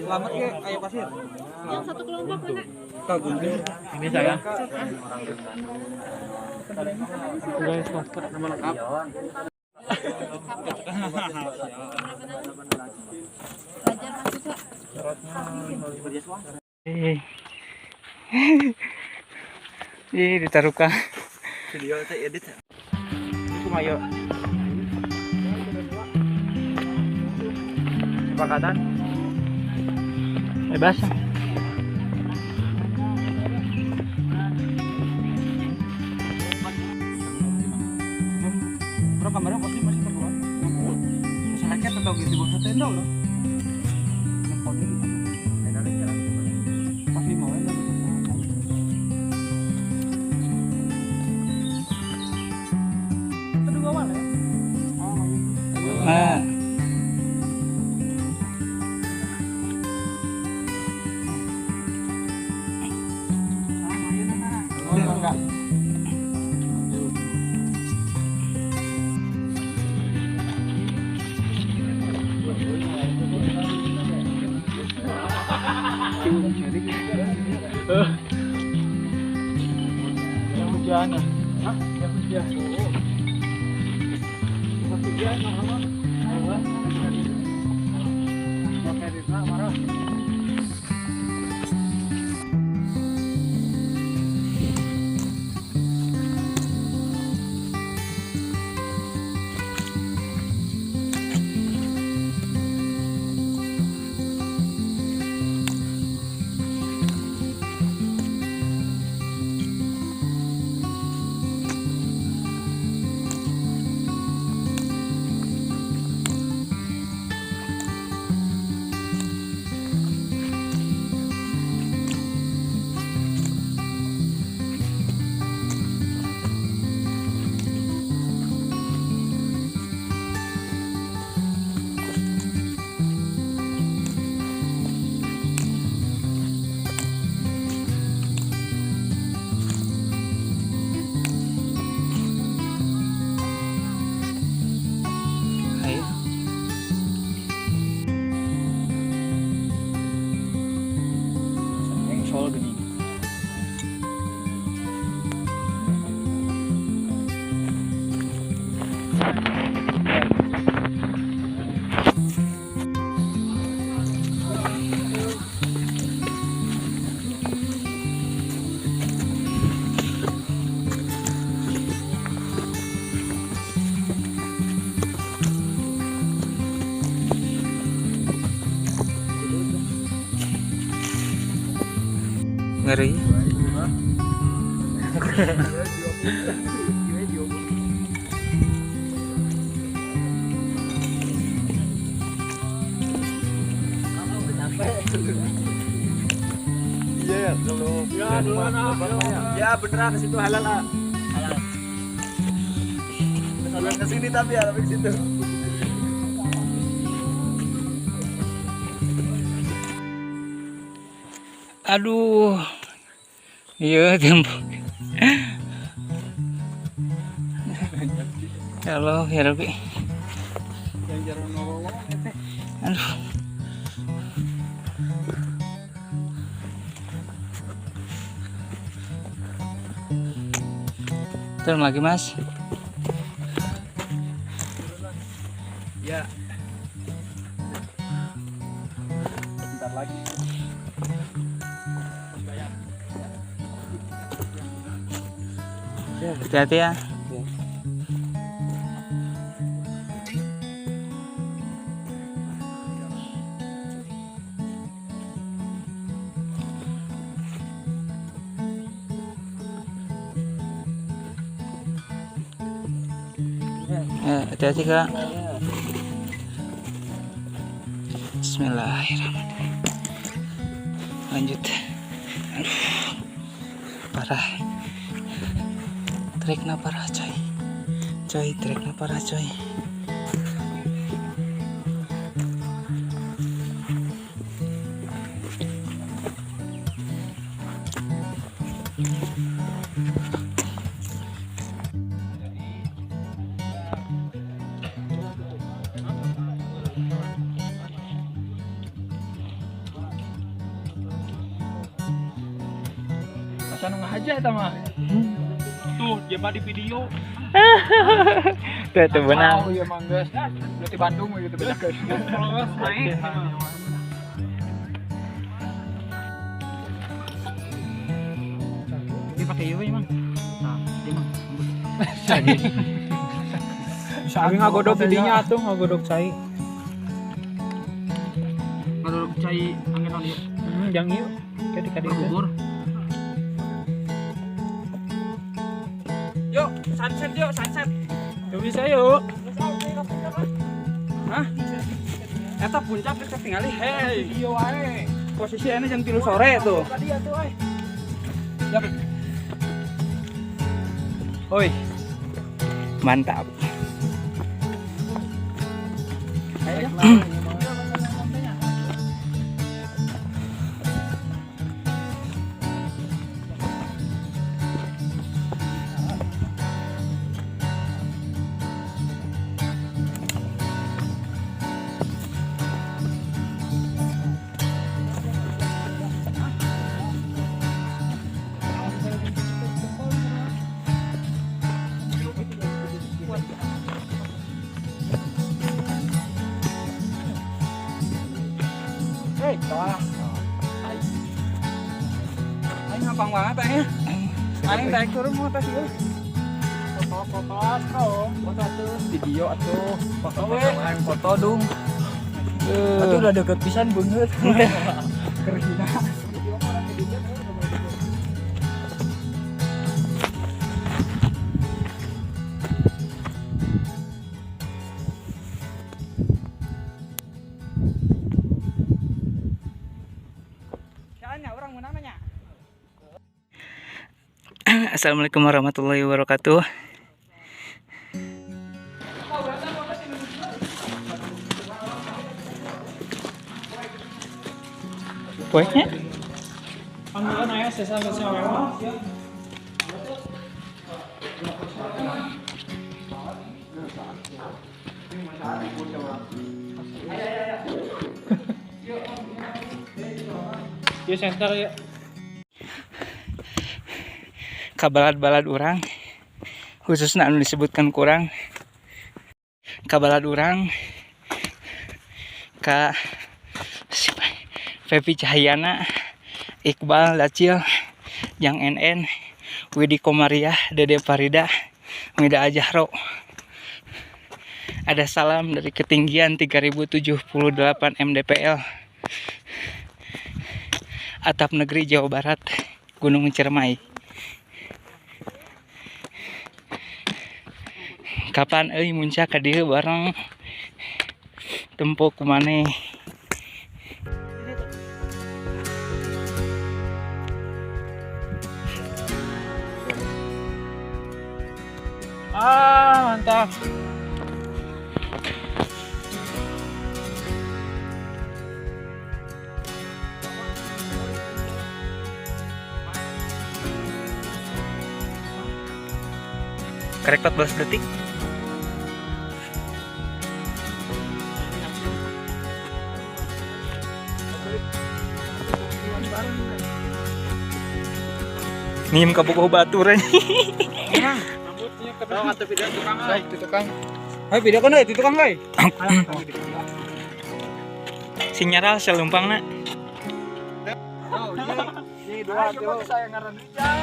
Selamat ya kayak pasir. Yang satu kelompok mana? Ini saya. Guys, masker nama lengkap. Pelajar mahasiswa. Ih, ditaruhkan. Video itu edit. Itu mayo. Sepakatan. Bebas. Bro, kamarnya pasti masih terkeluar. Masyarakat atau gitu bangsa tenda loh. Yang kode di mana? Pasti mau ya. Itu dua awal ya. Nah. Enggak. Yang hujan ya? Hah? Yang hujan. Hujan marah. Marah. Ayo. Engsol gini. Ngeri. Iya, kalau ya, ya beneran ke situ halal ah. Halal. Halal ke sini tapi ya, tapi ke situ. Aduh. Iya, tembok. Halo, ya Robi. Yang jarang ngomong teh. Aduh. Turun lagi, Mas. Ya. Bentar lagi. Hati-hati ya. Ya, hati-hati Kak. Bismillahirrahmanirrahim. Lanjut. Aduh. Parah. Trekna parah coy. Coy, trekna parah coy. Masa nu ngahaja eta mah. Tuh, dia mah di video. Tuh tuh benang. Oh iya mah geus. Berarti Bandung gitu bedakeun. Naik. Dia pakai ieu we, Mang. Nah, dia mah. Abi ngagodog didinya atuh ngagodog cai. Ngagodog cai angin naon ieu? Jang ieu. Kadi kadi. Bubur. Yuk, sunset yuk, sunset. Yuk bisa yuk. Hah? Eta puncak geus katingali, hei. Iya wae. Posisi ini jam 3 sore tuh. Tadi atuh euy. Yap. Oi, Mantap. ayo. Hei, tah. Aing gampang banget aing. Aing daek turun mau tas ieu. Foto-fotoan kau. Foto atuh, video atuh. Foto we. Aing foto dung. Atuh udah deket pisan beungeut. Kerhina. Sianya orang menang nanya. Assalamualaikum warahmatullahi wabarakatuh. Poeknya? Panggilan aya sesa sesa mah. Ieu center ya. Kabalad-balad urang khususnya anu disebutkan kurang kabalad urang ka Fevi Cahyana, Iqbal Dacil, Jang NN, Widi Komariah, Dede Farida, Mida Ajahro. Ada salam dari ketinggian 3078 mdpl Atap Negeri Jawa Barat, Gunung Ciremai. Kapan euy muncak ka dieu bareng tempo kumaneh. Ah, mantap. Karek 14 detik. Nim ka buku batur anjing. Rambutnya kedong atau video tukang euy. Di tukang. Hei, video kan euy, di tukang euy. Sinyaral salumpangna. Oh, ini dua tuh. Saya ngaran Rijal.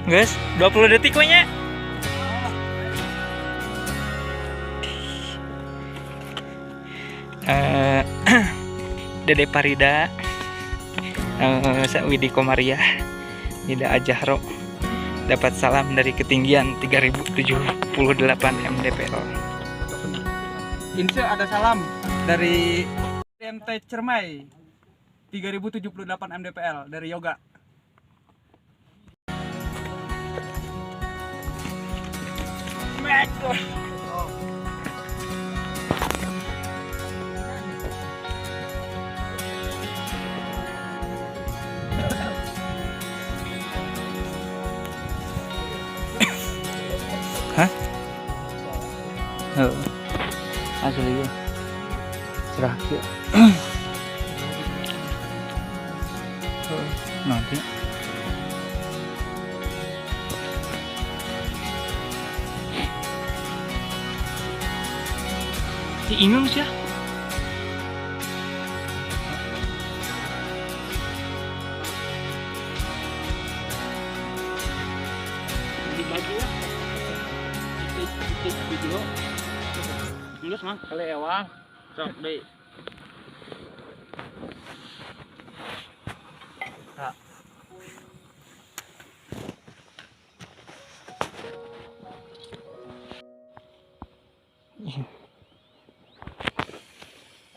Guys, 20 detik we nya. Dede Parida, Widi Komariah, Nida Ajahro dapat salam dari ketinggian 3078 mdpl. Inse ada salam dari MT Cermai 3078 mdpl dari Yoga. Hah? Heeh. Asli ya. Terakhir. Nanti. Si Ingung sih ya. Dibagi ya. Titik video. Geus mah kali ewang. Sok deui.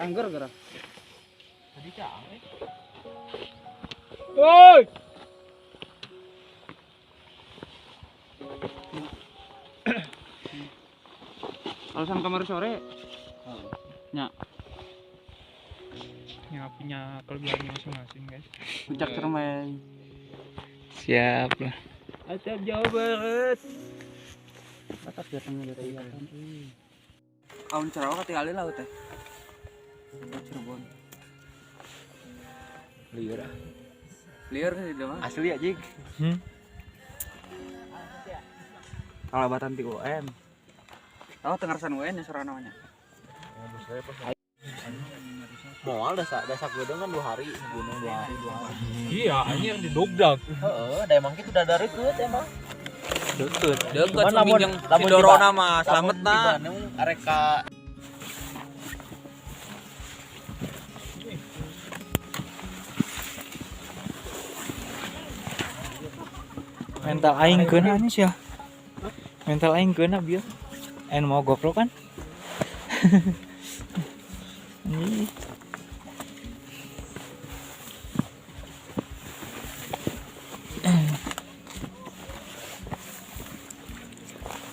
Angger geura. Tadi cawe. Woi. Alasan kamar sore. Nya. Ya punya kelebihannya masing-masing, guys. Puncak Cermai. Siap lah. Acap Jawa Barat. Atas datangnya dari kan. Aun Carawa katingali laut teh. Cirebon. Lieur ah. Lieur kan di mah. Asli aja. Kalabatan ti UM. Tahu tengarsan UN ya sorana namanya. Moal dasak gedeng kan 2 hari, gunung 2 hari, 2 hari. Iya, anjir di dogdag. Heeh, da emang kitu da deukeut emang. Deket. Deket lamun jeung Sidorona mah slamet na. Arek ka Mental aing keuna nih sih ya. Mental aing keuna bieu. En mau GoPro kan? Ini.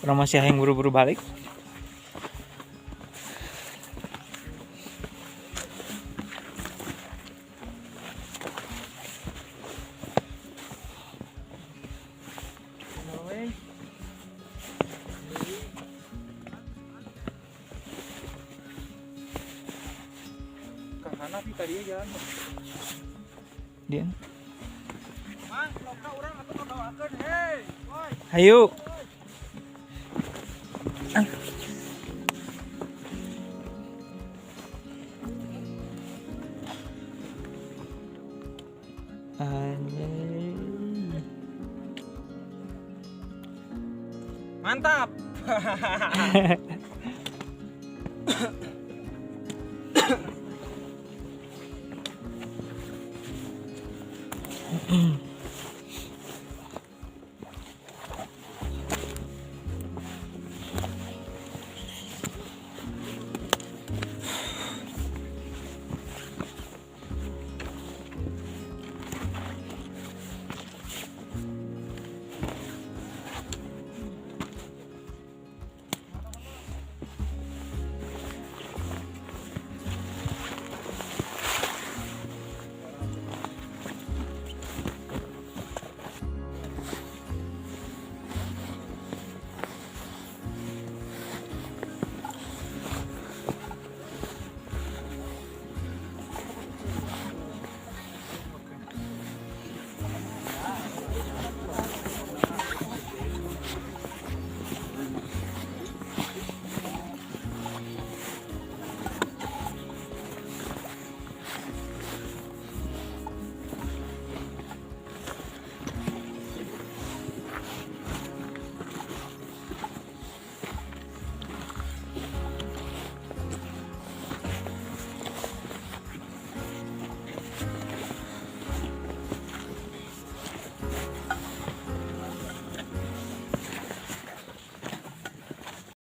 Orang masih yang buru-buru balik. Kahana pi tadi jalan. Dia. Mang, loka urang atuh doakeun, hei. Woi. Hayu. Anjay. Mantap.